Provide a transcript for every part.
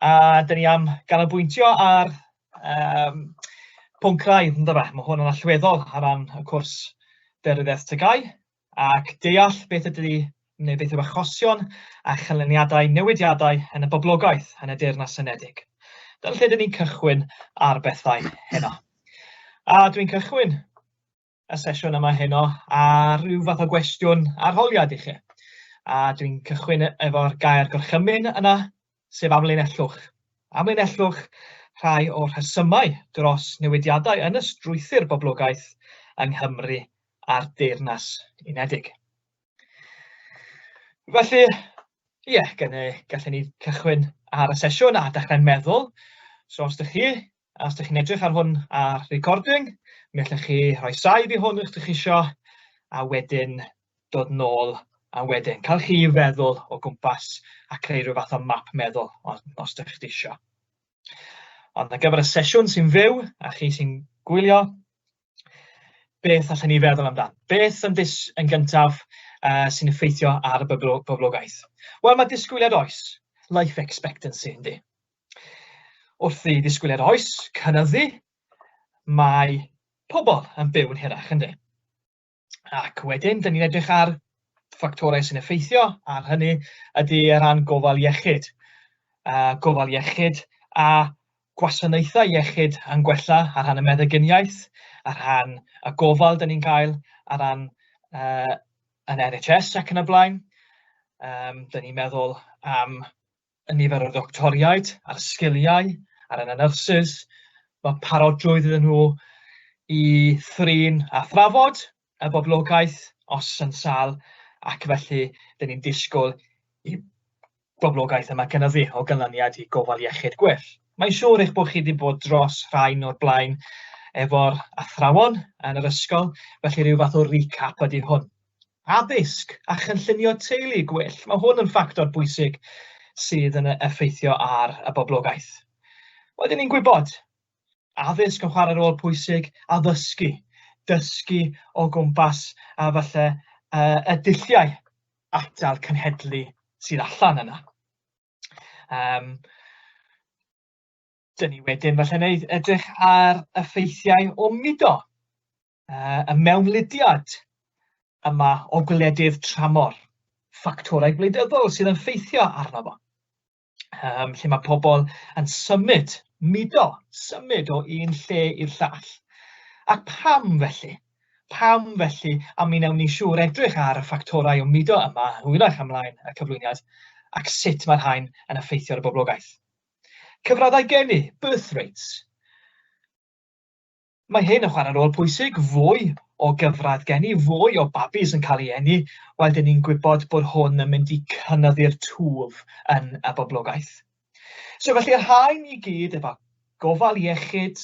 A dyn ni am ganolbwyntio ar um, pwnc craidd, ynddo fe? Mae hwn yn allweddol ar ran y cwrs Daearyddiaeth TGAU, ac deall beth ydy neu beth yw achosion a chanlyniadau newidiadau yn y boblogaeth yn y Deyrnas Unedig. Dyna lle dyn ni'n cychwyn ar bethau heno. A dwi'n cychwyn y sesiwn yma heno a rhyw fath o gwestiwn arholiad i chi. A dwi'n cychwyn efo'r gair gorchymyn yna, sef amlinellwch. Amlinellwch rhai o'r rhesymau dros newidiadau yn y strwythur boblogaeth yng Nghymru a'r Deyrnas Unedig. Felly, ie, yeah, gallen ni cychwyn ar y sesiwn a dechrau meddwl. So os ydych chi A os ydych chi'n edrych ar hwn ar recording, mi allwch chi rhoi saib i hwn os ydych chi isio, a wedyn dod nôl a wedyn cael chi i feddwl o gwmpas a creu rhyw fath o map meddwl os, os ydych chi isio. Ond ar gyfer y sesiwn sy'n fyw a chi sy'n gwylio, beth allan ni feddwl amdan? Beth yn, dis, yn gyntaf sy'n effeithio ar y boblogaeth? Wel, mae disgwyliad oes, life expectancy, yndi. Wrth i ddisgwyliad oes cynyddu, mae pobl yn byw'n hirach, yndi? Ac wedyn, dyn ni'n edrych ar ffactorau sy'n effeithio ar hynny ydy y rhan gofal iechyd. Gofal iechyd a gwasanaethau iechyd yn gwella ar rhan y meddyginiaeth, ar rhan y gofal dyn ni'n cael, ar ran yn NHS ac yn y blaen. Dyn ni'n meddwl am y nifer o ddoctoriaid a'r sgiliau ar y nyrsys, mae parodrwydd iddyn nhw i thrin a thrafod y boblogaeth os yn sâl, ac felly dyn ni'n disgwyl i boblogaeth yma gynyddu o ganlyniad i gofal iechyd gwell. Mae'n siŵr eich bod chi wedi bod dros rhain o'r blaen efo'r athrawon yn yr ysgol, felly rhyw fath o recap ydy hwn. Addysg a chynllunio teulu gwell. Mae hwn yn ffactor bwysig sydd yn effeithio ar y boblogaeth. Wedyn ni'n gwybod, addysg yn chwarae rôl pwysig, addysgu, dysgu o gwmpas a falle y dulliau atal cenhedlu sydd allan yna. Um, dyn ni wedyn falle wneud edrych ar effeithiau o mudo, y mewnlidiad yma o gwledydd tramor, ffactorau gwleidyddol sydd yn ffeithio arno fo. Lle mae pobl yn symud, mudo, symud o un lle i'r llall. Ac pam felly? Pam felly? A mi wnawn ni siŵr edrych ar y ffactorau o mudo yma hwyrach ymlaen y cyflwyniad ac sut mae'r rhain yn effeithio ar y boblogaeth. Cyfraddau geni, birth rates. Mae hyn yn chwarae rôl pwysig, fwy o gyfradd geni, fwy o babis yn cael ei eni, wel, dyn ni'n gwybod bod hwn yn mynd i cynyddu'r twf yn y boblogaeth. So felly y rhain i gyd efo gofal iechyd,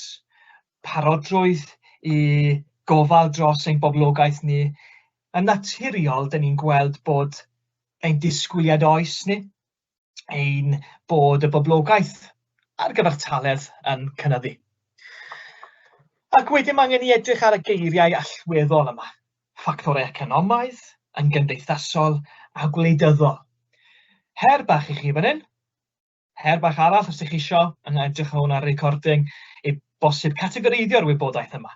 parodrwydd i gofal dros ein boblogaeth ni, yn naturiol dyn ni'n gweld bod ein disgwyliad oes ni, ein bod y boblogaeth ar gyfartaledd yn cynyddu. Ac wedyn mae angen i edrych ar y geiriau allweddol yma. Ffactorau economaidd, yn gymdeithasol a gwleidyddol. Her bach i chi fan hyn. Her bach arall os ydych chi isio, yn edrych ar hwn ar recording, i bosib categoreiddio'r wybodaeth yma.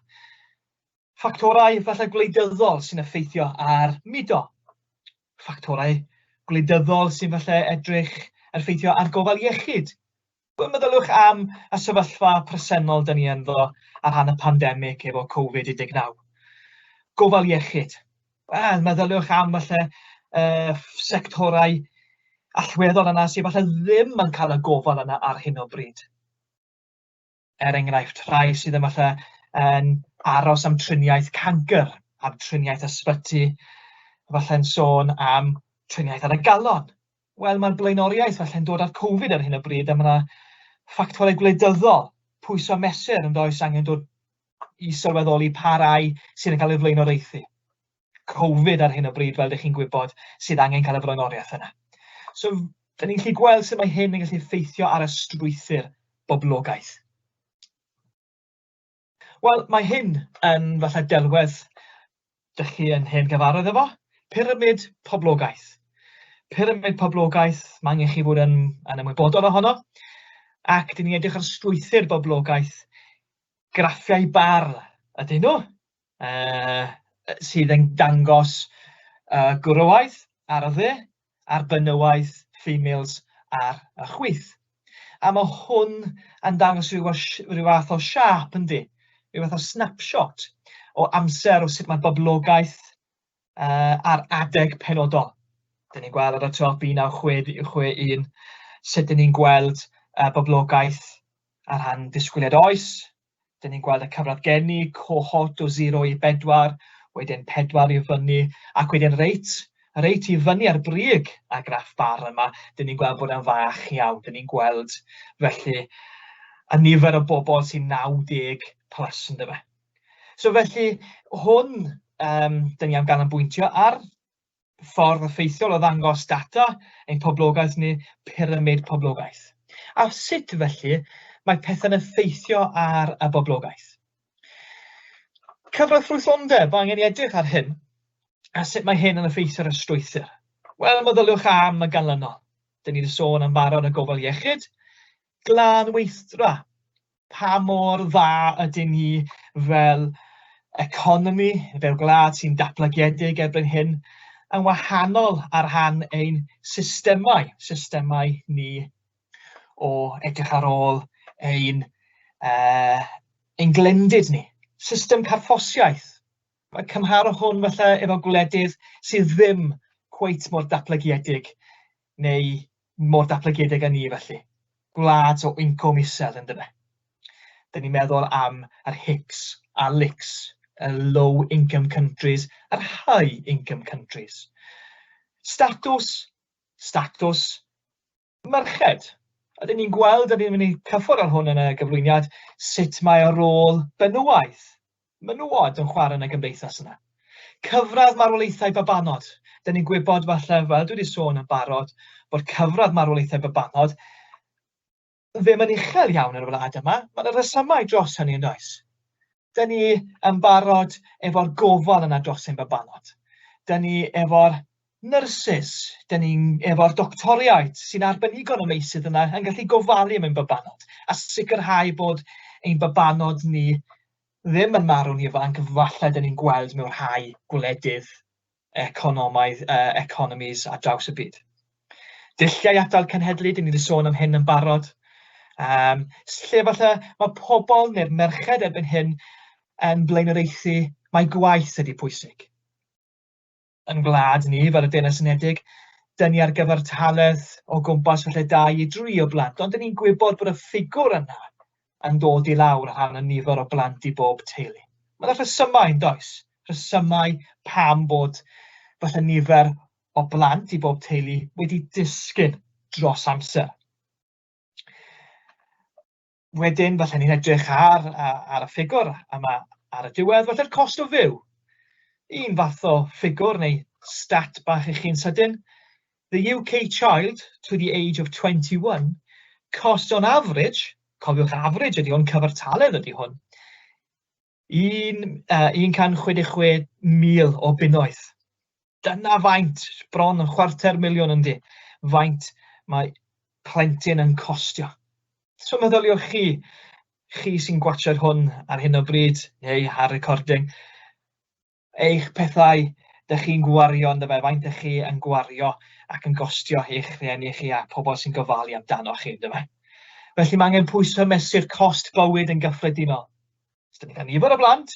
Ffactorau falle gwleidyddol sy'n effeithio ar mudo. Ffactorau gwleidyddol sy'n falle edrych effeithio ar gofal iechyd. Wel, meddyliwch am y sefyllfa presennol dyn ni ynddo ar rhan y pandemig efo Covid-19. Gofal iechyd. Wel, meddyliwch am falle sectorau allweddol yna sydd falle ddim yn cael y gofal yna ar hyn o bryd. Er enghraifft, rhai sydd yn falle yn aros am triniaeth cancr, am triniaeth ysbyty, falle'n sôn am triniaeth ar y galon. Wel, mae'r blaenoriaeth falle'n dod ar Covid ar hyn o bryd, a mae yna ffactorau gwleidyddol, pwyso mesur yn does angen dod i sylweddoli pa rai sydd yn cael ei flaenoriaethu. Covid ar hyn o bryd, fel ydych chi'n gwybod, sydd angen cael y flaenoriaeth yna. So, dyn ni'n gallu gweld sut mae hyn yn gallu effeithio ar y strwythur boblogaeth. Wel, mae hyn yn falle delwedd dych chi yn hen gyfarwydd efo, pyramid poblogaeth. Pyramid poblogaeth, mae angen chi fod yn, yn ymwybodol ohono. Ac dyn ni'n edrych ar strwythur boblogaeth, graffiau bar ydyn nhw, sydd yn dangos gwrywaidd ar y dde a'r benywaidd, females, ar y chwith. A mae hwn yn dangos rhyw, rhyw fath o siâp, yndi? Rhyw fath o snapshot o amser o sut mae'r boblogaeth ar adeg penodol. Dyn ni'n gweld ar y top 1961 sut dyn ni'n gweld boblogaeth ar rhan disgwyliad oes. Dyn ni'n gweld y cyfradd geni, cohort o 0 i 4, wedyn 4 i fyny, ac wedyn reit, reit i fyny ar brig y graff bar yma, dyn ni'n gweld bod e'n fach iawn. Dyn ni'n gweld felly y nifer o bobl sy'n 90 plus yndyfe. So felly hwn, dyn ni am ganolbwyntio ar ffordd effeithiol o ddangos data ein poblogaeth ni, pyramid poblogaeth. A sut felly mae pethau'n effeithio ar y boblogaeth? Cyfradd ffrwythlondeb, mae angen i edrych ar hyn, a sut mae hyn yn effeithio ar y strwythur. Wel, meddyliwch am y ganlynol. Dyn ni wedi sôn am barod y gofal iechyd, glân weithdra, pa mor dda ydyn ni fel economi, fel gwlad sy'n datblygiedig erbyn hyn, yn wahanol ar rhan ein systemau, systemau ni o edrych ar ôl ein, ein glendid ni. System carffosiaeth. Mae cymharu hwn falle efo gwledydd sydd ddim cweit mor datblygiedig neu mor datblygiedig â ni felly. Gwlad o incwm isel yndyfe. Dyn ni'n meddwl am yr HICs a LICs, y low income countries a'r high income countries. Statws, statws merched. Ydyn ni'n gweld, ydyn ni'n mynd i cyffwrdd ar hwn yn y gyflwyniad, sut mae rôl benywaidd menywod yn chwarae yn y gymdeithas yna. Cyfradd marwolaethau babanod. Dyn ni'n gwybod falle, fel dwi wedi sôn yn barod, bod cyfradd marwolaethau babanod ddim yn uchel iawn yn y wlad yma. Mae yna resymau dros hynny yn does? Dyn ni yn barod efo'r gofal yna dros ein babanod. Dyn ni efo'r nyrsys, dyn ni'n efo'r doctoriaid sy'n arbenigo yn y meysydd yna yn gallu gofalu am ein babanod a sicrhau bod ein babanod ni ddim yn marw'n ifanc, falle dyn ni'n gweld mewn rhai gwledydd economaidd, economies ar draws y byd. Dulliau atal cenhedlu, dyn ni wedi sôn am hyn yn barod. Lle falle mae pobl neu'r merched erbyn hyn yn blaenoriaethu mae gwaith ydy pwysig. Yn gwlad ni, fel y Deyrnas Unedig, dyn ni ar gyfartaledd o gwmpas falle 2 i 3 o blant, ond dyn ni'n gwybod bod y ffigwr yna yn dod i lawr rhan y nifer o blant i bob teulu. Mae yna rhesymau yn does? Rhesymau pam bod falle nifer o blant i bob teulu wedi disgyn dros amser. Wedyn, falle ni'n edrych ar, ar y ffigwr yma ar y diwedd, falle'r cost o fyw. Un fath o ffigwr neu stat bach i chi'n sydyn. The UK child to the age of 21 cost on average, cofiwch average ydy hwn, cyfartaledd ydy hwn, 166,000 o bunnoedd. Dyna faint, bron yn chwarter miliwn yndi, faint mae plentyn yn costio. So meddyliwch chi, chi sy'n gwatshad hwn ar hyn o bryd, neu ar recording, eich pethau dych chi'n gwario yndyfe, faint dych chi yn gwario ac yn gostio eich rhieni chi a pobl sy'n gofalu amdano chi yndyfe. Felly mae angen pwyso mesur cost bywyd yn gyffredinol. Os dyn ni'n cael nifer o blant,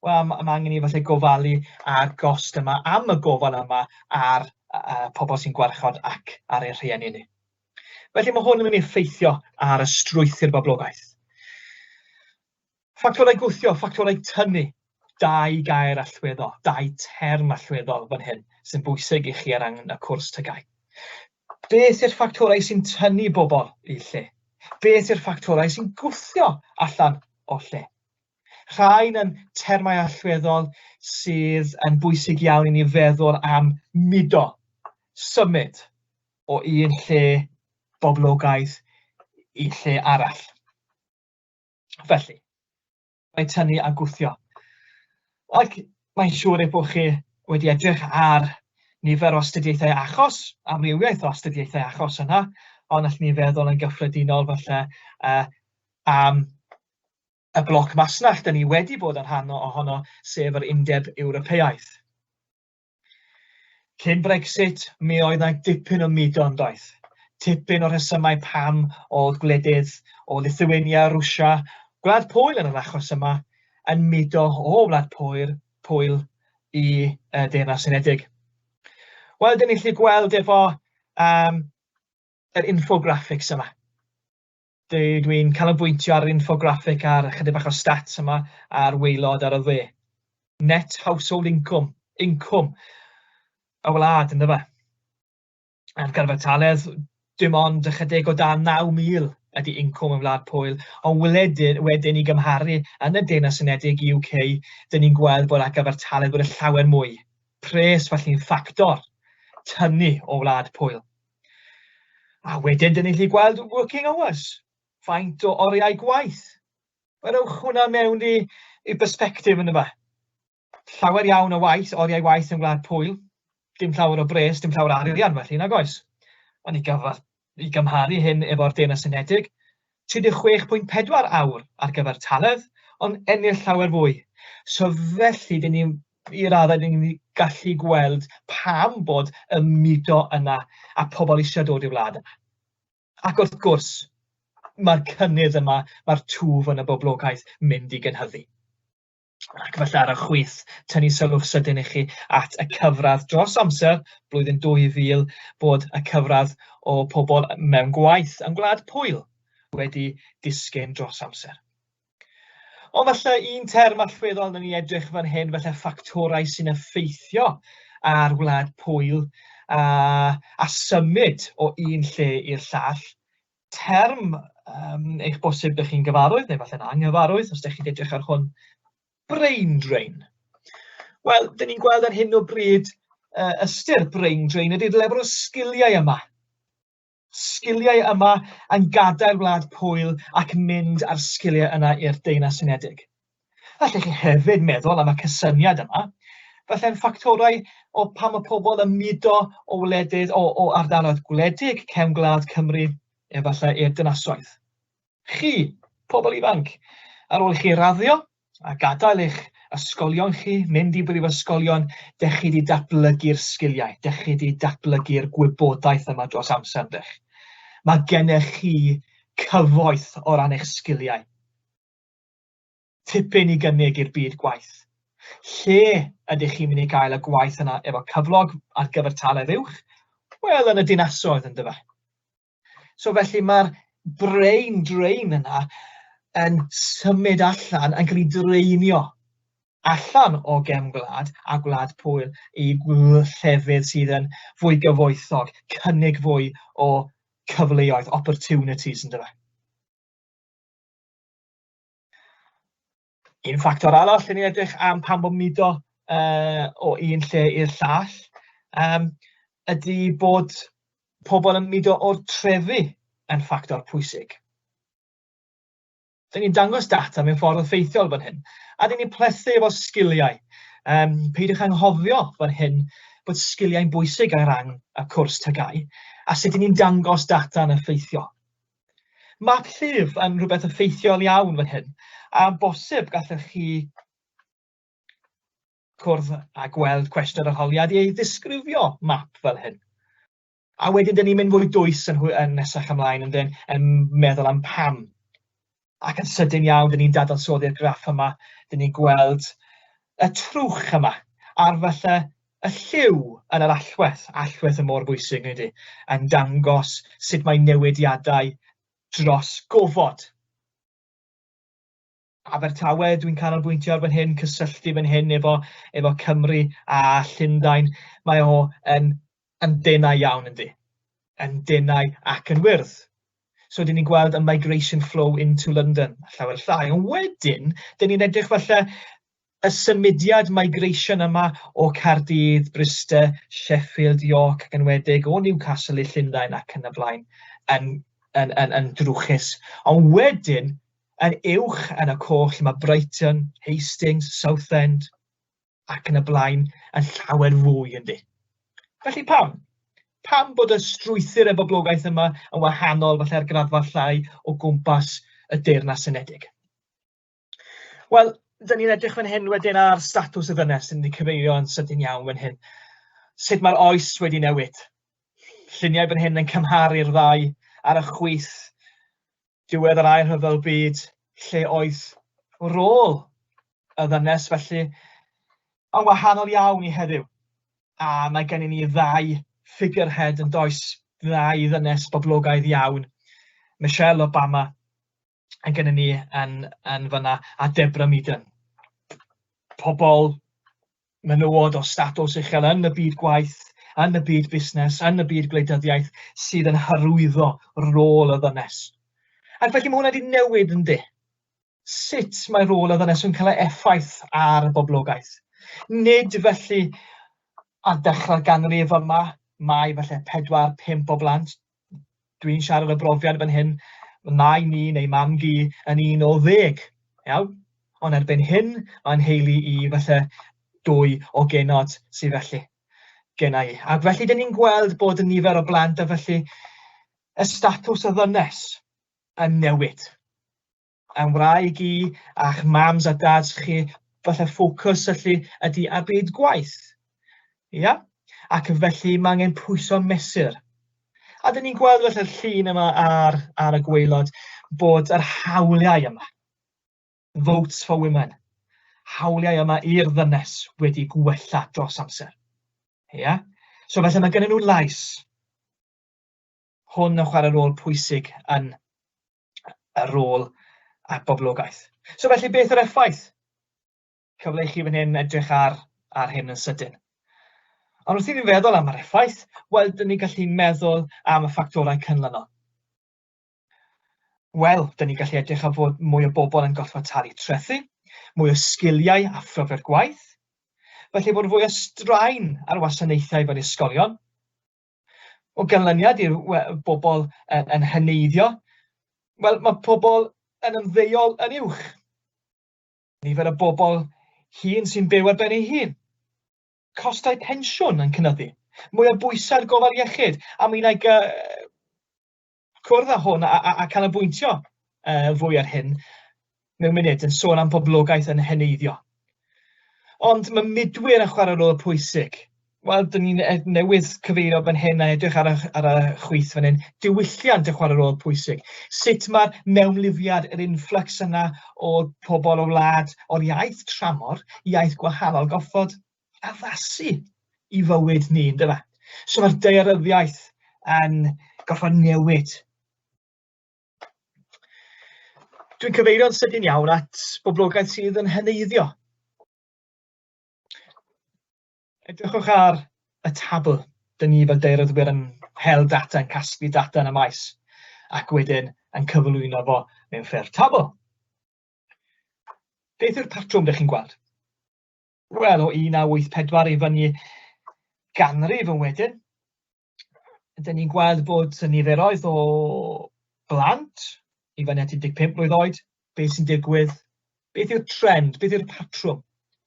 wel, mae angen i falle gofalu ar gost yma, am y gofal yma ar pobl sy'n gwarchod ac ar eu rhieni ni. Felly mae hwn yn mynd i effeithio ar y strwythur boblogaeth. Ffactorau gwthio, ffactorau tynnu, dau gair allweddol, dau term allweddol fan hyn sy'n bwysig i chi ar angen y cwrs TGAU. Beth yw'r ffactorau sy'n tynnu bobl i lle? Beth yw'r ffactorau sy'n gwthio allan o lle? Rhain yn termau allweddol sydd yn bwysig iawn i ni feddwl am mudo, symud o un lle boblogaidd i lle arall. Felly, mae tynnu a gwthio. Ac mae'n siŵr eich bod chi wedi edrych ar nifer o astudiaethau achos, amrywiaeth o astudiaethau achos yna, Ond allwn ni feddwl yn gyffredinol falle am y bloc masnach 'dan ni wedi bod yn rhan ohono, sef yr Undeb Ewropeaidd. Cyn Brexit, mi oedd 'na dipyn o mudo yn doedd? Tipyn o rhesymau pam oedd gwledydd o Lithuania, Rwsia, Gwlad Pwyl yn yr achos yma, yn mudo o Wlad Pwyl, Pwyl i y Deyrnas Unedig. Wel, dyn ni'n gallu gweld efo yr infographics yma. Dwi'n canolbwyntio ar yr infographic a'r ychydig bach o stats yma ar waelod ar y dde. Net household income, incwm y wlad, ynddo fe? Ar gyfartaledd, dim ond ychydig o dan 9,000 ydy incwm yn Wlad Pwyl, ond wledyn, wedyn i gymharu yn y Deyrnas Unedig, UK, dyn ni'n gweld bod ar gyfartaledd bod y llawer mwy. Pres felly'n ffactor tynnu o Wlad Pwyl. A wedyn, dyn ni'n gallu gweld working hours, faint o oriau gwaith. Wel, ewch hwnna mewn i berspectif yn yma. Llawer iawn o waith, oriau gwaith yn Gwlad Pwyl. Dim llawer o bres, dim llawer o arian felly, nag oes? Ond i gymharu hyn efo'r Deyrnas Unedig, 36.4 awr ar gyfer taledd, ond ennill llawer fwy. So felly, dyn ni'n i raddau dyn ni'n gallu gweld pam bod y mudo yna a pobl eisiau dod i'r wlad yma. Ac wrth gwrs, mae'r cynnydd yma, mae'r twf yn y boblogaeth mynd i gynhyddu. Ac felly ar y chwith, tynnu sylwch sydyn i chi at y cyfradd dros amser, blwyddyn 2000, bod y cyfradd o pobl mewn gwaith yn Gwlad Pwyl wedi disgyn dros amser. Ond falle un term allweddol wnawn ni edrych fan hyn, falle ffactorau sy'n effeithio ar Wlad Pwyl a, a symud o un lle i'r llall. Term eich bosib dych chi'n gyfarwydd, neu falle'n anghyfarwydd, os dych chi'n edrych ar hwn, brain drain. Wel, dyn ni'n gweld ar hyn o bryd ystyr brain drain ydy'r lefel o sgiliau yma. Sgiliau yma yn gadael Wlad Pwyl ac mynd â'r sgiliau yna i'r Deyrnas Unedig. Allech chi hefyd meddwl am y cysyniad yma, falle'n ffactorau o pam y pobl yn mudo o wledydd, o ardaloedd gwledig cefn gwlad Cymru, efallai i'r dinasoedd. Chi, pobl ifanc, ar ôl i chi raddio a gadael eich ysgolion chi, mynd i brifysgolion, dech chi wedi datblygu'r sgiliau, dech chi wedi datblygu'r gwybodaeth yma dros amser, dech. Mae gennych chi cyfoeth o ran eich sgiliau. Tipyn i gynnig i'r byd gwaith. Lle ydych chi'n mynd i gael y gwaith yna efo cyflog ar gyfartaledd uwch? Wel, yn y dinasoedd, yndyfe? So felly mae'r brain drain yna yn symud allan, yn cael ei draenio allan o gefn gwlad a Gwlad Pwyl i llefydd sydd yn fwy gyfoethog, cynnig fwy o cyfleoedd, opportunities, yndyfe. Un ffactor arall i ni edrych am pam bod mudo o un lle i'r llall ydy bod pobl yn mudo o'r trefi yn ffactor pwysig. Dyn ni'n dangos data mewn ffordd effeithiol fan hyn, a dyn ni'n plethu efo sgiliau. Peidiwch anghofio fan hyn bod sgiliau'n bwysig ar ran y cwrs TGAU, a sut dyn ni'n dangos data'n effeithiol. Map llif yn rhywbeth effeithiol iawn fan hyn, a bosib gallech chi cwrdd a gweld cwestiwn arholiad i ei ddisgrifio map fel hyn. A wedyn, dyn ni'n mynd fwy dwys yn nesach ymlaen, yn dyn, yn meddwl am pam. Ac yn sydyn iawn, dyn ni'n dadansoddi'r graff yma, dyn ni'n gweld y trwch yma, a'r falle y lliw yn yr allwedd, allwedd y mor bwysig, nid i, yn dangos sut mae newidiadau dros gofod. Abertawe, dwi'n canolbwyntio ar fan hyn, cysylltu fan hyn efo Cymru a Llundain. Mae o yn denau iawn, yndi? Yn denau ac yn wyrdd. So, dyn ni'n gweld y migration flow into London, llawer llai. Ond wedyn, dyn ni'n edrych falle y symudiad migration yma o Caerdydd, Bryste, Sheffield, York ac enwedig o Newcastle i Llundain ac yn y blaen yn drwchus. Ond wedyn, yn uwch yn y coch lle mae Brighton, Hastings, Southend ac yn y blaen yn llawer fwy, yndi. Felly pam? Pam bod y strwythur y boblogaeth yma yn wahanol falle ar graddfa llai o gwmpas y Deyrnas Unedig? Wel, dyn ni'n edrych fan hyn wedyn ar statws y ddynes, dyn ni'n cyfeirio yn sydyn iawn fan hyn. Sut mae'r oes wedi newid? Lluniau fan hyn yn cymharu'r ddau ar y chwith, diwedd yr Ail Rhyfel Byd, lle oedd rôl y ddynes felly yn wahanol iawn i heddiw. A mae gennym ni ddau figurehead yn does, ddau ddynes boblogaidd iawn, Michelle Obama yn gennym ni yn, yn fyna, a Deborah Meaden. Pobl, menywod o statws uchel yn y byd gwaith, yn y byd busnes, yn y byd gwleidyddiaeth, sydd yn hyrwyddo rôl y ddynes. Ac felly mae hwnna wedi newid yndi? Sut mae rôl y ddynes yn cael ei effaith ar y boblogaeth? Nid felly ar dechrau'r ganrif yma, mae falle 4, 5 o blant, dwi'n siarad o brofiad fan hyn, nain i neu mam gi yn un o ddeg, iawn? Ond erbyn hyn, mae'n nheulu i falle dwy o genod sydd felly genna i. Ac felly, dyn ni'n gweld bod y nifer o blant a felly y statws y ddynes yn newid. A'n wraig i a'ch mams a dads chi, falle ffocws felly ydy ar byd gwaith. Ia? Ac felly mae angen pwyso mesur. A dyn ni'n gweld felly'r llun yma ar, ar y gwaelod bod yr hawliau yma, Votes for Women, hawliau yma i'r ddynes wedi gwella dros amser. Ia? So felly mae gennyn nhw lais. Hwn yn chwarae rôl pwysig yn y rôl a boblogaeth. So felly beth yw'r effaith? Cyfle i chi fan hyn edrych ar, ar hyn yn sydyn. Ond wrth i ni feddwl am yr effaith, wel, dyn ni'n gallu meddwl am y ffactorau cynlynol. Wel, dyn ni'n gallu edrych ar fod mwy o bobl yn gorfod talu trethi, mwy o sgiliau a phrofiad gwaith, felly bod fwy o straen ar wasanaethau fel ysgolion, O ganlyniad i'r bobl yn, yn heneiddio, wel, mae pobl yn ymddeol yn uwch. Nifer y bobl hŷn sy'n byw ar ben ei hun. Costau pensiwn yn cynyddu. Mwy o bwysau'r gofal iechyd. A mi wna i cwrdd â hwn a, a, a canolbwyntio fwy ar hyn mewn munud yn sôn am boblogaeth yn heneiddio. Ond mae mudwyr yn chwarae rôl pwysig. Wel, dyn ni'n e, newydd cyfeirio fan hyn a edrych ar y, ar y chwith fan hyn. Diwylliant yn chwarae rôl pwysig. Sut mae'r mewnlifiad, yr influx yna o pobl o wlad, o'r iaith tramor, iaith gwahanol, goffod addasu i fywyd ni, ynddo fe? So mae'r daearyddiaeth yn gorfod newid. Dwi'n cyfeirio'n sydyn iawn at boblogaeth sydd yn heneiddio. Edrychwch ar y tabl. Dyn ni fel daearyddwyr yn hel data, yn casglu data yn y maes, ac wedyn yn cyflwyno fo mewn ffurf tabl. Beth yw'r patrwm dych chi'n gweld? Wel, o 1984 i fyny ganrif yn wedyn, dyn ni'n gweld bod y niferoedd o blant i fyny at 15 mlwydd oed, beth sy'n digwydd, beth yw'r trend, beth yw'r patrwm,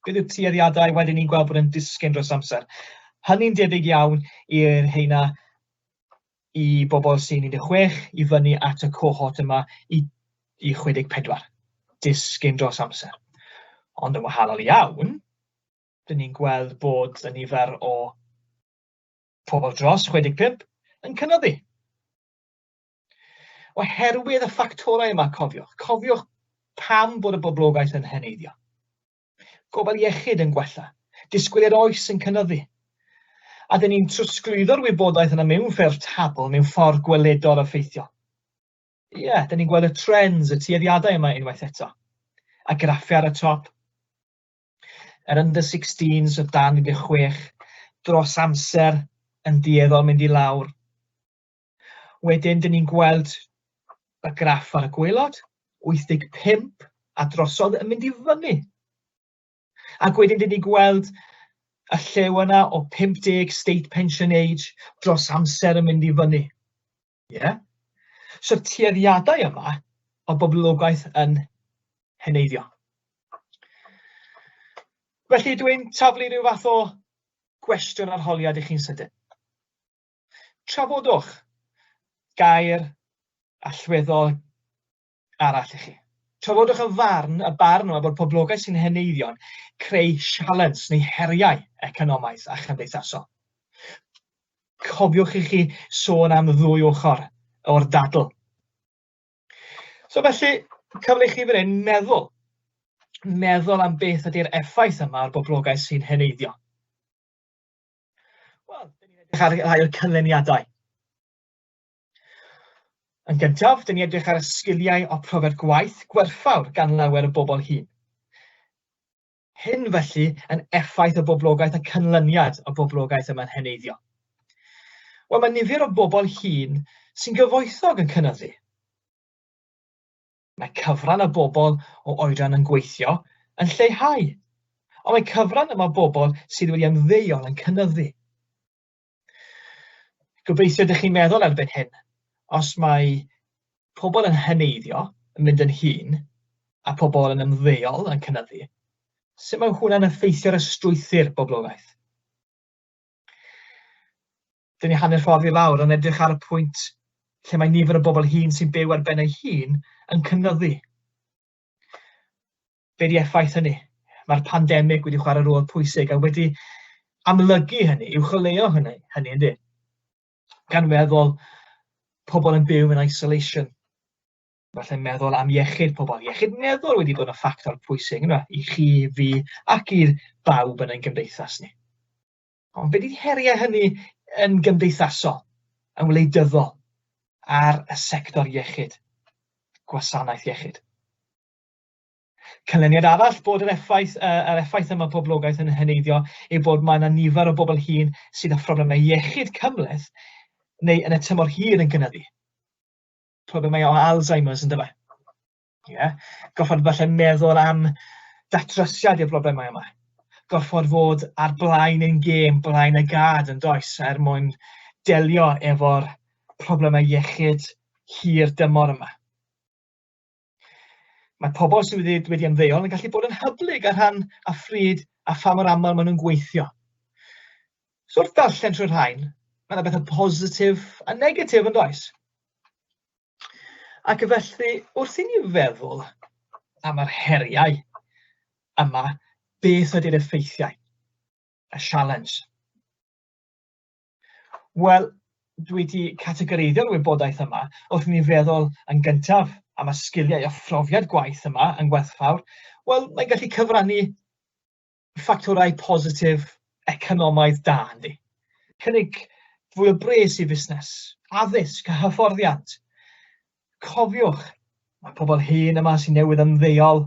beth yw'r tueddiadau, wedyn ni'n gweld bod yn disgyn dros amser. Hynny'n debyg iawn i'r heina i bobl sy'n 16 i fyny at y cohort yma i, i 64. Disgyn dros amser. Ond yn wahanol iawn, dyn ni'n gweld bod y nifer o pobl dros 65 yn cynyddu. Oherwydd y ffactorau yma, cofiwch, cofiwch pam bod y boblogaeth yn heneiddio. Gofal iechyd yn gwella, disgwyliad oes yn cynyddu. A dyn ni'n trosglwyddo'r wybodaeth yna mewn ffurf tabl, mewn ffordd gweledol effeithiol. Ie, yeah, dyn ni'n gweld y trends, y tueddiadau yma unwaith eto. A graffiau ar y top. Yr under 16s o dan 16, dros amser yn dueddol mynd i lawr. Wedyn, dyn ni'n gweld y graff ar y gwaelod, 85 a drosodd yn mynd i fyny. Ac wedyn, dyn ni'n gweld y llew yna o 50 state pension age dros amser yn mynd i fyny. Ie? Yeah? So'r tueddiadau yma o boblogaeth yn heneiddio. Felly dwi'n taflu rhyw fath o gwestiwn arholiad i chi'n sydyn. Trafodwch gair allweddol arall i chi. Trafodwch y farn, y barn yma bod poblogaeth sy'n heneiddio'n creu sialens neu heriau economaidd a chymdeithasol. Cofiwch i chi sôn am ddwy ochr o'r dadl. So felly, cyfle i chi fan hyn meddwl. Meddwl am beth ydy'r effaith yma ar boblogaeth sy'n heneiddio. Wel, dyn ni'n edrych ar rhai o'r canlyniadau. Yn gyntaf, dyn ni'n edrych ar y sgiliau o profiad gwaith gwerthfawr gan lawer o bobl hŷn. Hyn, felly, yn effaith y boblogaeth a canlyniad y boblogaeth yma'n heneiddio. Wel, mae nifer o bobl hŷn sy'n gyfoethog yn cynyddu. Mae cyfran y bobl o oedran yn gweithio yn lleihau, ond mae cyfran yma bobl sydd wedi ymddeol yn cynyddu. Gobeithio ydych chi'n meddwl erbyn hyn, os mae pobl yn heneiddio, yn mynd yn hŷn, a pobl yn ymddeol yn cynyddu, sut mae hwnna'n effeithio ar y strwythur boblogaeth? Dyn ni hanner ffordd i lawr yn edrych ar y pwynt lle mae nifer o bobl hŷn sy'n byw ar ben eu hun yn cynyddu. Be 'di effaith hynny? Mae'r pandemig wedi chwarae rôl pwysig a wedi amlygu hynny, uwcholeuo hynny, hynny yndi? Gan feddwl pobl yn byw mewn isolation, falle meddwl am iechyd pobl, iechyd meddwl wedi bod yn ffactor pwysig yna, i chi, fi ac i'r bawb yn ein gymdeithas ni. Ond be 'di heriau hynny yn gymdeithasol, yn wleidyddol, ar y sector iechyd, gwasanaeth iechyd? Canlyniad arall bod yr effaith, uh, yr effaith yma poblogaeth yn heneiddio yw bod mae yna nifer o bobl hŷn sydd â phroblemau iechyd cymhleth neu yn y tymor hir yn gynyddu. Problemau o Alzheimer's yn dyfa. Yeah. Gorfod falle meddwl am datrysiad i'r broblemau yma. Gorfod fod ar blaen ein gêm, blaen y gad yn does, er mwyn delio efo'r problemau iechyd hir dymor yma. Mae pobl sydd wedi, wedi ymddeol yn gallu bod yn hyblyg ar rhan a phryd a pha mor aml maen nhw'n gweithio. So wrth darllen trwy'r rhain, mae yna bethau positif a negatif yn does? Ac felly, wrth i ni feddwl am yr heriau yma, beth ydy'r effeithiau, y sialens? Wel, dwi 'di categoreiddio'r wybodaeth yma wrth i mi feddwl yn gyntaf am y sgiliau a phrofiad gwaith yma yn gwerthfawr, wel, mae'n gallu cyfrannu ffactorau positif economaidd da, yndi? Cynnig fwy o bres i fusnes, addysg a hyfforddiant. Cofiwch, mae pobl hŷn yma sy'n newydd ymddeol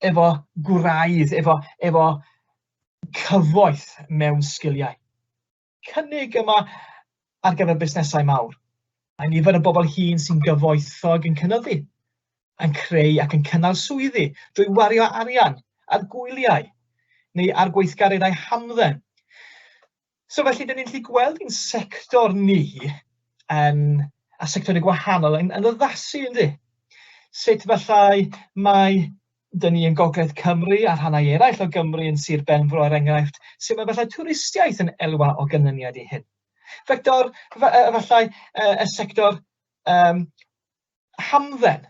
efo gwraidd, efo, efo cyfoeth mewn sgiliau. Cynnig yma ar gyfer busnesau mawr. Mae nifer y bobl hŷn sy'n gyfoethog yn cynyddu, yn creu ac yn cynnal swyddi drwy wario arian ar gwyliau neu ar gweithgareddau hamdden. So felly, dyn ni'n gallu gweld ein sector ni yn, a sectorau gwahanol yn, yn addasu, yndi? Sut efallai mae dyn ni yn Gogledd Cymru a rhannau eraill o Gymru yn Sir Benfro er enghraifft, sut mae efallai twristiaeth yn elwa o ganlyniad i hyn. Fector, efallai y sector um, hamdden,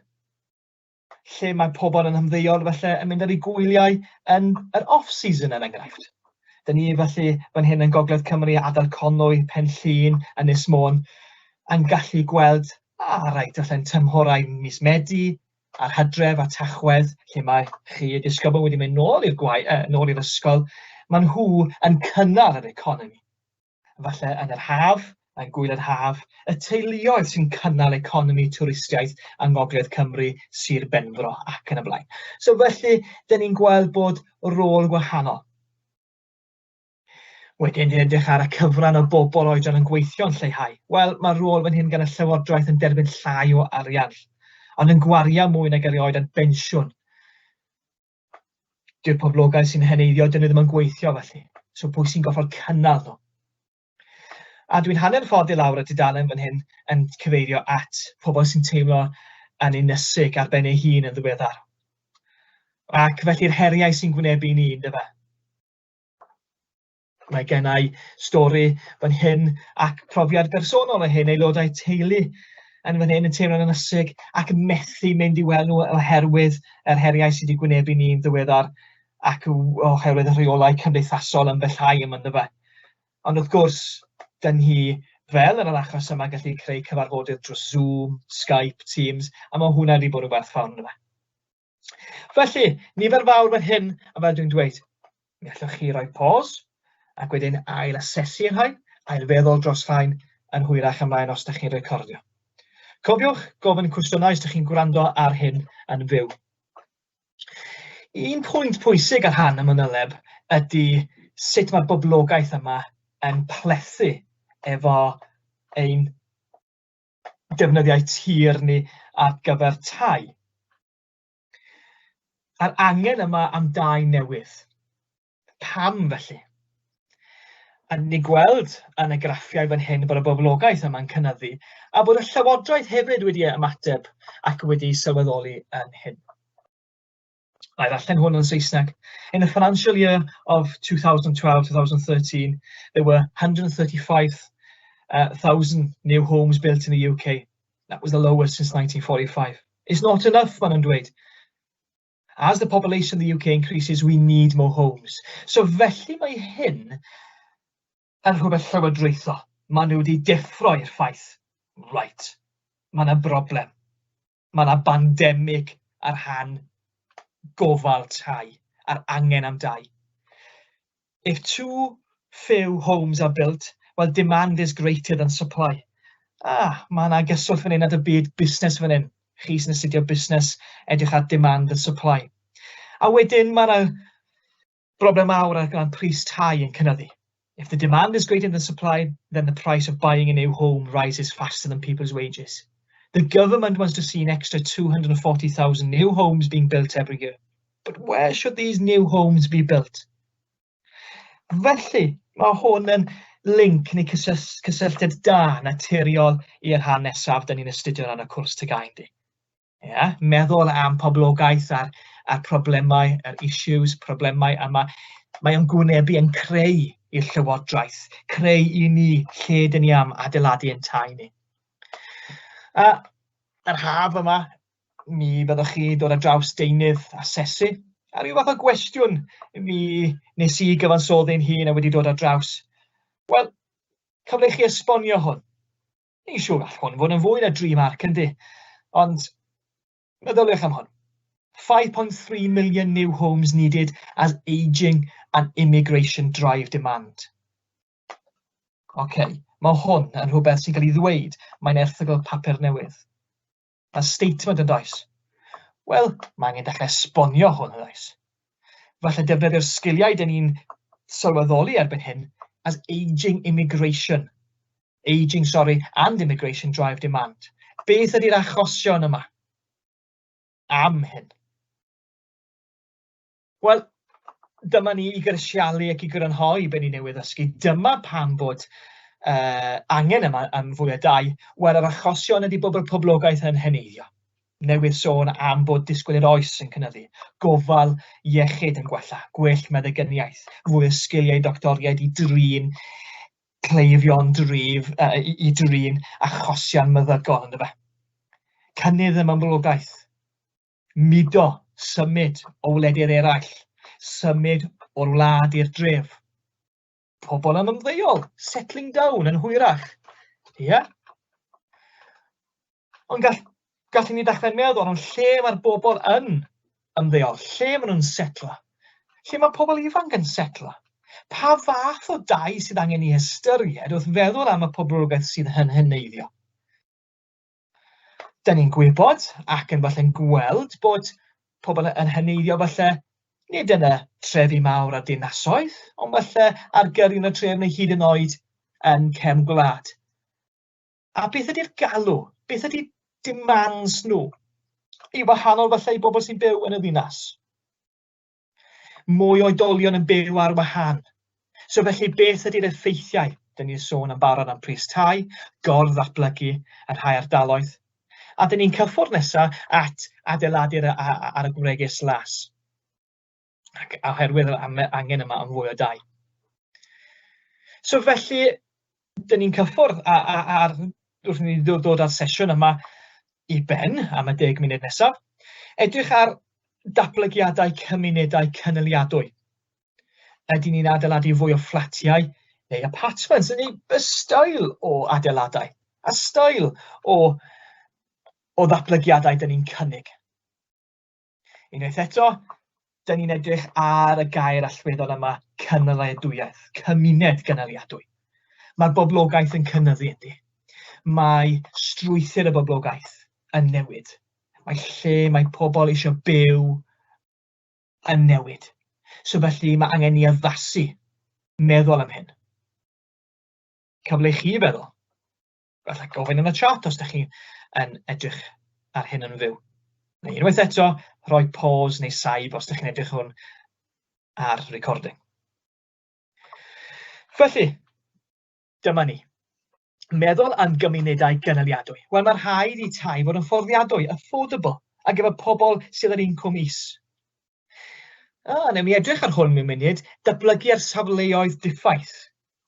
lle mae pobl yn ymddeol falle yn mynd ar eu gwyliau yn yr off-season er enghraifft. Dyn ni felly fan hyn yn Gogledd Cymru, adael Conwy, Pen Llŷn, Ynys Môn, yn gallu gweld, a reit, allan tymhorau mis Medi, a'r Hydref a Tachwedd, lle mae chi, y disgybl, wedi mynd nôl i'r gwai, nôl i'r ysgol, maen nhw yn cynnal yr economi. Falle yn yr haf, yn gwyl yr haf, y teuluoedd sy'n cynnal economi twristiaeth yng Ngogledd Cymru, Sir Benfro ac yn y blaen. So felly, dyn ni'n gweld bod rôl gwahanol. Wedyn, ni'n edrych ar y cyfran o bobl oedran yn gweithio'n lleihau. Wel, mae rôl fan hyn gan y Llywodraeth yn derbyn llai o arian, ond yn gwario mwy nag erioed ar bensiwn. Dyw'r poblogaeth sy'n heneiddio, dyn nhw ddim yn gweithio felly. So pwy sy'n gorfod cynnal nhw? A dwi'n hanner ffordd i lawr y dudalen fan hyn yn cyfeirio at pobl sy'n teimlo yn unysig ar ben ei hun yn ddiweddar. Ac felly'r heriau sy'n gwynebu ni, yndyfe? Mae gennau stori fan hyn ac profiad bersonol o hyn, aelodau teulu yn fan hyn yn teimlo'n ynysig ac yn methu mynd i weld nhw oherwydd yr heriau sydd wedi gwynebu ni'n ddiweddar ac oherwydd y rheolau cymdeithasol yn bellhau yma ynddo fe. Ond wrth gwrs, dyn ni fel yn yr achos yma gallu creu cyfarfodydd drwy Zoom, Skype, Teams, a mae hwnna wedi bod yn werthfawr ynddo fe. Felly, nifer fawr fan hyn, a fel dwi'n dweud, mi allwch chi roi pause ac wedyn ail asesu rhai, ail feddwl dros rhain yn hwyrach ymlaen os ydych chi'n recordio. Cofiwch gofyn cwestiynau os ydych chi'n gwrando ar hyn yn fyw. Un pwynt pwysig ar rhan y manyleb ydy sut mae'r boblogaeth yma yn plethu efo ein defnyddiau tir ni ar gyfer tai. A'r angen yma am dai newydd. Pam felly? A ni'n gweld yn y graffiau fan hyn bod y boblogaeth yma'n cynyddu a bod y llywodraeth hefyd wedi ymateb ac wedi sylweddoli yn hyn. Na i ddarllen hwn yn Saesneg. In the financial year of 2012-2013, there were 135,000 new homes built in the UK. That was the lowest since 1945. It's not enough, maen nhw'n dweud. As the population of the UK increases, we need more homes. So felly mae hyn yn rhywbeth llywodraethol. Maen nhw wedi deffro i'r ffaith, right, mae yna broblem. Mae yna bandemig ar rhan gofal tai, a'r angen am dai. If too few homes are built, well, demand is greater than supply. Ah, mae yna gyswllt fan hyn at y byd busnes fan hyn. Chi sy'n astudio busnes, edrych ar demand and supply. A wedyn mae yna broblem mawr ar ran pris tai yn cynyddu. If the demand is greater than supply, then the price of buying a new home rises faster than people's wages. The government wants to see an extra 240,000 new homes being built every year. But where should these new homes be built? Felly, mae hwn yn link neu cysylltiad da naturiol i'r rhan nesaf dyn ni'n astudio ran y cwrs TGAU yndi. Yeah? Meddwl am poblogaeth a'r problemau, yr issues, problemau yma. Mae o'n gwynebu yn creu i'r llywodraeth, creu i ni lle dyn ni am adeiladu yn tai ni. A yr haf yma, mi fyddwch chi dod ar draws deunydd asesu, a rhyw fath o gwestiwn mi nes i gyfansoddi'n hun a wedi dod ar draws. Wel, cyfle i chi esbonio hwn. Ni'n siŵr gall hwn fod yn fwy na dri marc, yndi? Ond meddyliwch am hwn. 5.3 million new homes needed as ageing and immigration drive demand. OK, mae hwn yn rhywbeth sy'n cael ei ddweud, mae'n erthygl papur newydd. Mae'n statement yn does? Wel, mae angen dechrau esbonio hwn yn does? Falle defnyddio'r sgiliau dyn ni'n sylweddoli erbyn hyn as ageing immigration. Ageing, sorry, and immigration drive demand. Beth ydy'r achosion yma am hyn? Wel, dyma ni i grisialu ac i grynhoi be ni newydd ddysgu. Dyma pam bod angen yma am fwy o dai. Wel, yr achosion ydy bod y poblogaeth yn heneiddio. Newydd sôn am bod disgwyl i'r oes yn cynyddu, gofal iechyd yn gwella, gwell meddyginiaeth, fwy o sgiliau doctoriaid i drin cleifion drif, i drin achosion meddygol, ynddo fe. Cynnydd ym moblogaeth, mudo, symud o wledydd eraill, symud o'r wlad i'r dref. Pobl yn ymddeol, settling down yn hwyrach. Ie? Yeah? Ond gallwn ni ddechrau meddwl am lle mae'r bobl yn ymddeol, lle maen nhw'n setlo, lle mae pobl ifanc yn setlo. Pa fath o dai sydd angen i ystyried wrth feddwl am y poblogaeth sydd yn heneiddio? Da ni'n gwybod ac yn falle'n gweld bod pobl yn heneiddio falle nid yn y trefi mawr a dinasoedd, ond falle ar gyrion y tref neu hyd yn oed yn cefn gwlad. A beth ydy'r galw? Beth ydy demands nhw? I wahanol falle i bobl sy'n byw yn y ddinas. Mwy o oedolion yn byw ar wahân. So felly beth ydy'r effeithiau? Dyn ni'n sôn am barod am pris tai, gor-ddatblygu yn rhai ardaloedd. A dyn ni'n cyffwrdd nesaf at adeiladu ar y gwregys las. Ac oherwydd yr angen yma am fwy o dai. So felly, dyn ni'n cyffwrdd a, a, ar, wrth i ni ddod â'r sesiwn yma i ben am y 10 munud nesaf, edrych ar datblygiadau cymunedau cynaliadwy. Ydyn ni'n adeiladu fwy o fflatiau neu apartments, neu y steil o adeiladau, a steil o, o ddatblygiadau dyn ni'n cynnig. Unwaith eto, dyn ni'n edrych ar y gair allweddol yma, cynaliadwyaeth, cymuned gynaliadwy. Mae'r boblogaeth yn cynyddu yndi. Mae strwythur y boblogaeth yn newid. Mae lle mae pobl eisiau byw yn newid. So felly mae angen ni addasu, meddwl am hyn. Cyfle i chi feddwl. Falle gofyn yn y chat os ydych chi yn edrych ar hyn yn fyw. Neu unwaith eto, rhoi pause neu saib os ydych chi'n edrych hwn ar recording. Felly, dyma ni. Meddwl am gymunedau gynaliadwy. Wel, mae rhaid i tai fod yn fforddiadwy, affordable, ar gyfer pobl sydd ar incwm is. Ah, newn ni edrych ar hwn mewn munud. Datblygu ar safleoedd diffaith,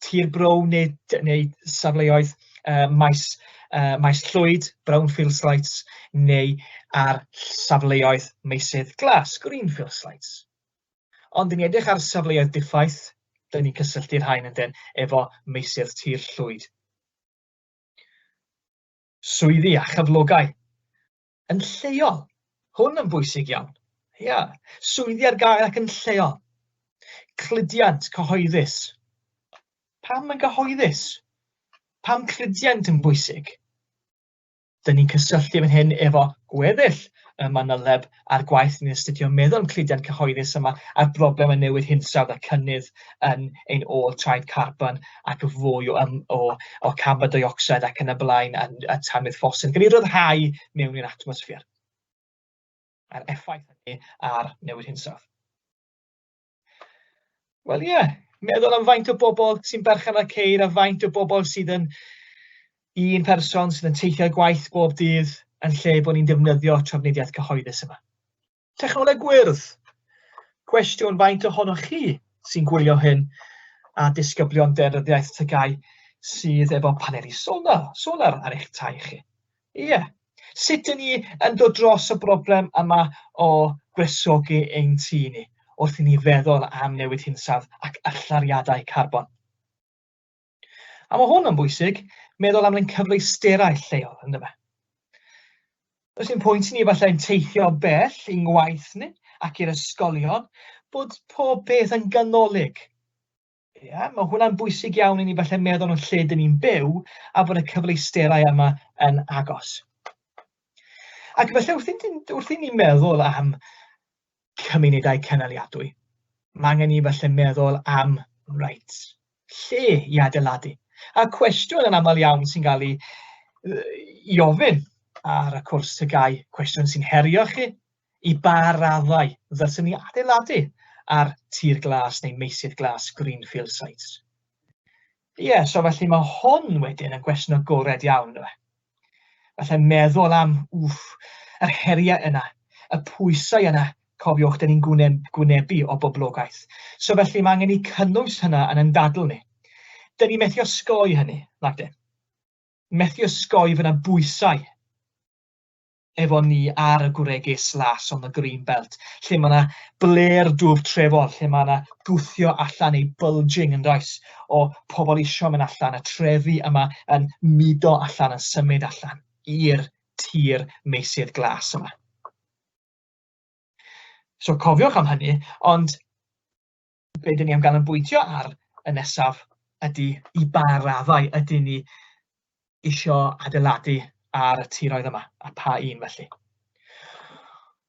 tir brown neu, neu safleoedd uh, maes, uh, maes llwyd, brownfield sites, neu ar safleoedd meysydd glas, greenfield sites. Ond ni'n edrych ar safleoedd diffaith, dyn ni'n cysylltu'r rhain yn dyn efo meysydd tir llwyd. Swyddi a chyflogau. Yn lleol. Hwn yn bwysig iawn. Ia. Swyddi ar gael ac yn lleol. Cludiant cyhoeddus. Pam yn gyhoeddus? Pam cludiant yn bwysig? Dyn ni'n cysylltu fan hyn efo gweddill y manyleb a'r gwaith ni'n astudio meddwl am cludiant cyhoeddus yma a'r broblem y newid hinsawdd a cynnydd yn ein ôl traed carbon ac fwy o, um, o, o carbon dioxide ac yn y blaen a, a tanwydd ffosil yn cael ei ryddhau mewn i'r atmosffer. A'r effaith hynny ar newid hinsawdd. Wel ie, yeah, meddwl am faint o bobl sy'n berchen ar ceir a faint o bobl sydd yn un person sydd yn teithio gwaith bob dydd yn lle bod ni'n defnyddio trafnidiaeth cyhoeddus yma. Technoleg gwyrdd. Cwestiwn faint ohonoch chi sy'n gwylio hyn a disgyblion daearyddiaeth TGAU sydd efo paneli solar, solar ar eich tai chi? Ie. Yeah. Sut dyn ni yn dod dros y broblem yma o gwresogi ein tŷ ni wrth i ni feddwl am newid hinsawdd ac allyriadau carbon? A mae hwn yn bwysig, meddwl am ein cyfleusterau lleol, ynddo fe? Does dim pwynt i ni efallai'n teithio bell i'n ngwaith ni ac i'r ysgolion, bod pob peth yn ganolig. Ia, mae hwnna'n bwysig iawn i ni falle meddwl yn lle dyn ni'n byw a bod y cyfleusterau yma yn agos. Ac felly wrth i, wrth i ni meddwl am cymunedau cynaliadwy, mae angen i ni falle meddwl am, reit, lle i adeiladu. A cwestiwn yn aml iawn sy'n cael ei, i ofyn ar y cwrs TGAU, cwestiwn sy'n herio chi, i ba raddau ddylswn ni adeiladu ar tir glas neu meysydd glas greenfield sites? Ie, yeah, so felly mae hwn wedyn yn gwestiwn agored iawn, ynddo fe? Falle meddwl am, wff, yr heriau yna, y pwysau yna, cofiwch, dyn ni'n gwne, gwynebu o boblogaeth. So felly mae angen i cynnwys hynna yn ein dadl ni. Dyn ni methu osgoi hynny, nag dyn. Methu osgoi fyna bwysau efo ni ar y gwregys las on the green belt, lle mae yna blêr dwf trefol, lle mae yna gwthio allan neu bulging yn does, o pobl isio mynd allan, y trefi yma yn mudo allan, yn symud allan i'r tir meysydd glas yma. So cofiwch am hynny, ond be dyn ni am ganolbwyntio ar y nesaf ydy i ba raddau ydyn ni isio adeiladu ar y tiroedd yma, a pa un felly.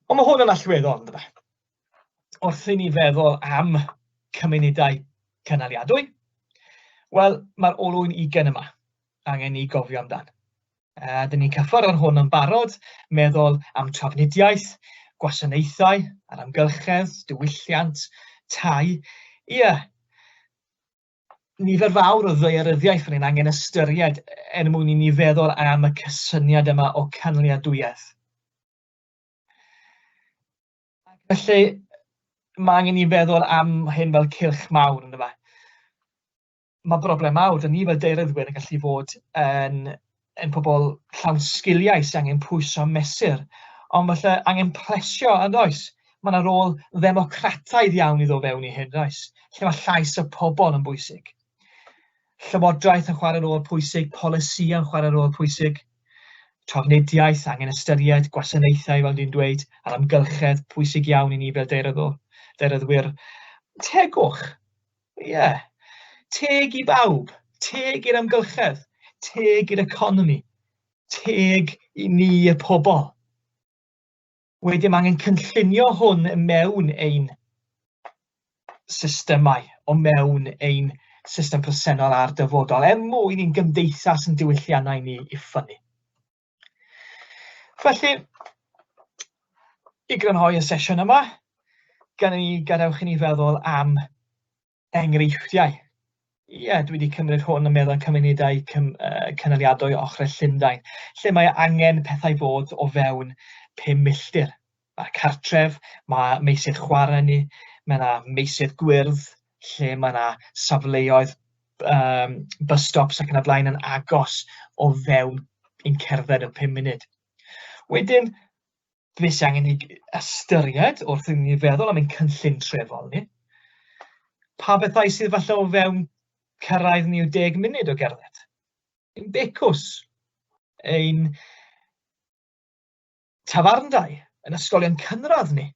Ond mae hwn yn allweddol, ynddo fe? Wrth i ni feddwl am cymunedau cynaliadwy, wel, mae'r olwyn ugen yma angen ni gofio amdan. Uh, dyn ni'n cyffwrdd ar hwn yn barod, meddwl am trafnidiaeth, gwasanaethau, a'r amgylchedd, diwylliant, tai. Ie, yeah, nifer fawr o ddaearyddiaeth yn ein angen ystyried er mwyn i ni feddwl am y cysyniad yma o cynaliadwyedd. Felly, mae angen i feddwl am hyn fel cylch mawr, ynddo fe? Mae broblem mawr, dyn ni fel daearyddwyr yn gallu fod yn, yn pobl llawn sgiliau sy'n angen pwyso mesur, ond falle angen plesio yn does? Mae yna rôl ddemocrataidd iawn i ddod fewn i hyn, does? Lle mae llais y pobl yn bwysig. Llywodraeth yn chwarae rôl pwysig, polisïau yn chwarae rôl pwysig, trafnidiaeth, angen ystyried gwasanaethau, fel dwi'n dweud, a'r amgylchedd pwysig iawn i ni fel daearyddwyr. Tegwch, ie, yeah. Teg i bawb, teg i'r amgylchedd, teg i'r economi, teg i ni y pobl. Wedyn mae angen cynllunio hwn mewn ein systemau, o mewn ein system presennol a'r dyfodol, er mwyn i'n gymdeithas yn diwylliannau ni i ffynnu. Felly, i grynhoi y sesiwn yma, gan i gadewch i ni feddwl am enghreifftiau. Ie, dwi wedi cymryd hwn yn meddwl am cymunedau cym, cynaliadwy ochrau Llundain, lle mae angen pethau fod o fewn 5 milltir. Mae'r cartref, mae meysydd chwarae ni, mae yna meysydd gwyrdd, lle mae yna safleoedd bus stops ac yn y blaen yn agos o fewn ein cerdded yn 5 munud. Wedyn, Be sy angen i ystyried wrth i ni feddwl am ein cynllun trefol ni? Pa bethau sydd falle o fewn cyrraedd ni o 10 munud o gerdded? Ein becws, ein tafarndai, yn ysgolion cynradd ni,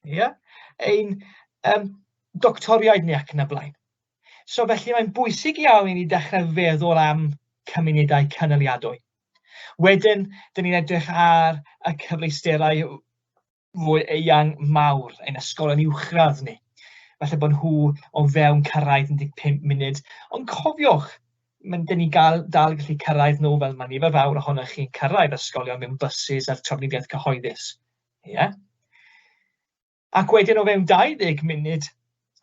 ie? Ein doctoriaid ni ac yn y blaen. So felly mae'n bwysig iawn i ni dechrau feddwl am cymunedau cynaliadwy. Wedyn, dyn ni'n edrych ar y cyfleusterau fwy eang mawr, ein ysgolion uwchradd ni. Falle bod nhw o fewn cyrraedd 15 munud, ond cofiwch, mae'n dyn ni gael, dal gallu cyrraedd nhw fel mae nifer fawr ohonoch chi'n cyrraedd ysgolion mewn bysus a'r trafnidiaeth cyhoeddus. Ie? Yeah? Ac wedyn o fewn 20 munud,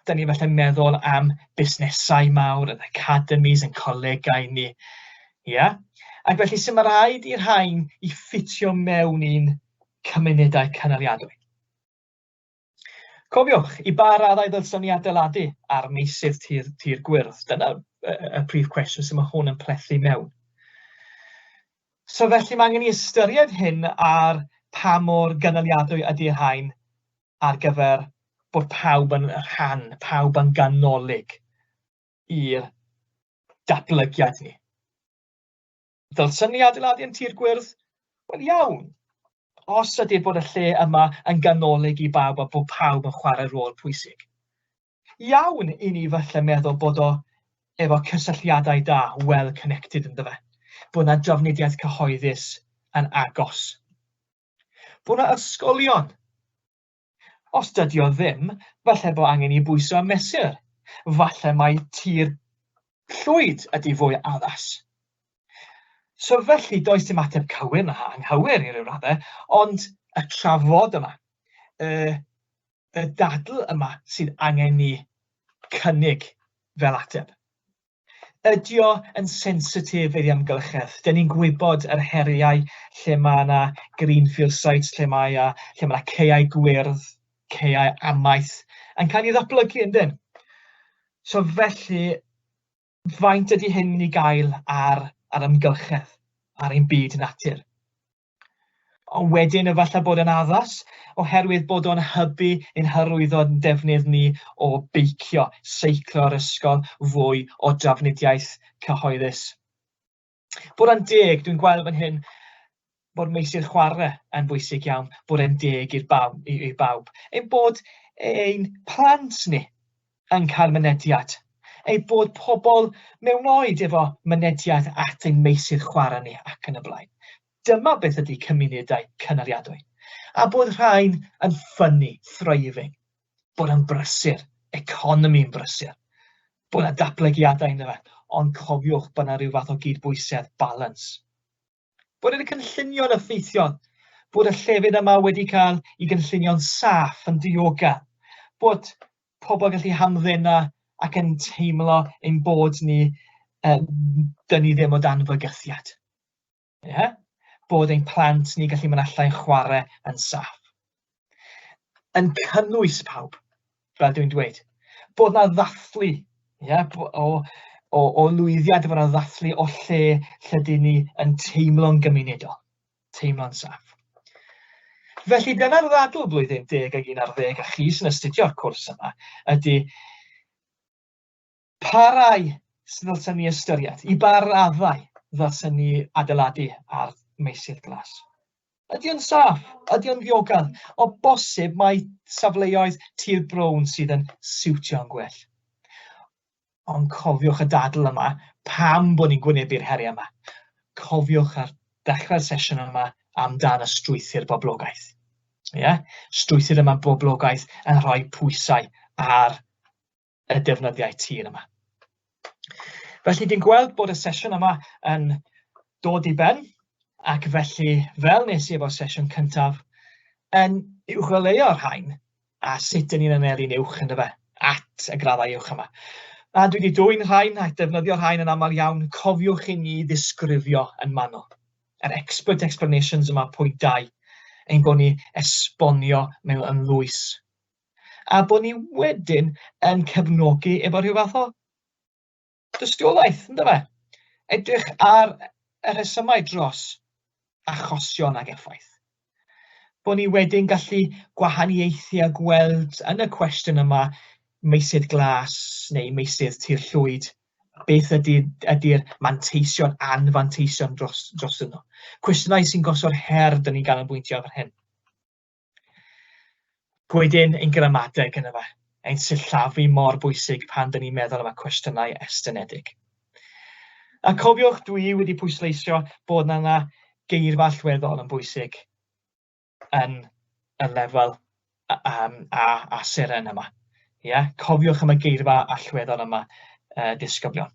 dan ni falle'n meddwl am busnesau mawr, yn academies, yn colegau ni. Ia? Ac felly sut mae rhaid i'r rhain i ffitio mewn i'n cymunedau cynaliadwy. Cofiwch, i ba raddau ddylswn ni adeiladu ar meysydd tir, tir gwyrdd? Dyna y, y prif cwestiwn sy'n mae hwn yn plethu mewn. So felly mae angen i ystyried hyn ar pa mor gynaliadwy ydy'r rhain ar gyfer bod pawb yn rhan, pawb yn ganolig i'r datblygiad ni. Ddylswn ni adeiladu yn tir gwyrdd? Wel iawn, os ydy'r bod y lle yma yn ganolig i bawb a bod pawb yn chwarae rôl pwysig. Iawn i ni falle meddwl bod o efo cysylltiadau da, well connected ynddo fe. Bod 'na drafnidiaeth cyhoeddus yn agos. Bod 'na ysgolion. Os dydy o ddim, falle bod angen i bwyso a mesur. Falle mai tir llwyd ydy fwy addas. So felly, does dim ateb cywir na anghywir i ryw raddau, ond y trafod yma, y y dadl yma sydd angen ni cynnig fel ateb. Ydy o yn sensitif i'r amgylchedd? Dyn ni'n gwybod yr heriau lle mae yna greenfield sites, lle mae yna, lle mae yna caeau gwyrdd, caeau amaeth yn cael ei ddatblygu, yndyn? So felly, faint ydy hyn mynd i gael ar, ar amgylchedd, ar ein byd natur? Ond wedyn efallai bod yn addas, oherwydd bod o'n hybu ein hyrwyddo defnydd ni o beicio, seiclo o'r ysgol, fwy o drafnidiaeth cyhoeddus. Bod o'n deg, dwi'n gweld fan hyn bod meysydd chwarae yn bwysig iawn, bod e'n deg i'r bawb, i, i bawb. Ein bod ein plant ni yn cael mynediad, ei bod pobl mewn oed efo mynediad at ein meysydd chwarae ni ac yn y blaen. Dyma beth ydy cymunedau cynaliadwy. A bod rhain yn ffynnu, thriving, bod yn brysur, economi'n brysur, bod yna datblygiadau ynddo fe, ond cofiwch bod yna rhyw fath o gydbwysedd, balance. Bod yn cynllunio'n effeithiol, bod y llefydd yma wedi cael ei gynllunio'n saff, yn diogel, bod pobl gallu hamddena ac yn teimlo ein bod ni, dyn ni ddim o dan fygythiad. Ie? Bod ein plant ni gallu mynd allan chwarae yn saff. Yn cynnwys pawb, fel dwi'n dweud. Bod 'na ddathlu, ie, o, o, o lwyddiant efo yna ddathlu o lle lle dyn ni yn teimlo'n gymunedol, teimlo'n saff. Felly dyna'r ddadl blwyddyn 10 ag 11 a chi sy'n astudio'r cwrs yma ydy pa rai sydd ddylsen ni ystyried, i ba raddau ddylsen ni adeiladu ar meysydd glas? Ydy o'n saff? Ydy o'n ddiogel? O bosib mae safleoedd tir brown sydd yn siwtio'n gwell. Ond cofiwch y dadl yma, pam bod ni'n gwynebu'r heriau yma. Cofiwch ar ddechrau'r sesiwn yma amdan y strwythur boblogaeth. Ie? Yeah? Strwythur yma boblogaeth yn rhoi pwysau ar y defnyddiau tir yma. Felly dwi'n gweld bod y sesiwn yma yn dod i ben, ac felly, fel nes i efo'r sesiwn cyntaf, yn uwchgoleuo'r rhain a sut dyn ni'n anelu'n uwch ynddo fe, at y graddau uwch yma. A dwi wedi dwyn rhain a defnyddio rhain yn aml iawn, cofiwch i ni ddisgrifio yn manwl. Yr expert explanations yma, pwynt 2, ein bod ni esbonio mewn yn ddwys a bod ni wedyn yn cefnogi efo rhyw fath o dystiolaeth, ynddo fe? Edrych ar y rhesymau dros achosion ag effaith. Bod ni wedyn gallu gwahaniaethu a gweld yn y cwestiwn yma meysydd glas neu meysydd tir llwyd, beth ydy'r ydy manteision, anfanteision dros, dros nhw. Cwestiynau sy'n gosod her dyn ni'n ganolbwyntio ar hyn. Wedyn ein gramadeg yna fe, ein sillafu mor bwysig pan dyn ni'n meddwl am y cwestiynau estynedig. A cofiwch, dwi wedi pwysleisio bod yna yna geirfa allweddol yn bwysig yn y lefel um, a, a seren yma. Ie? Cofiwch am y geirfa allweddol yma, disgyblion.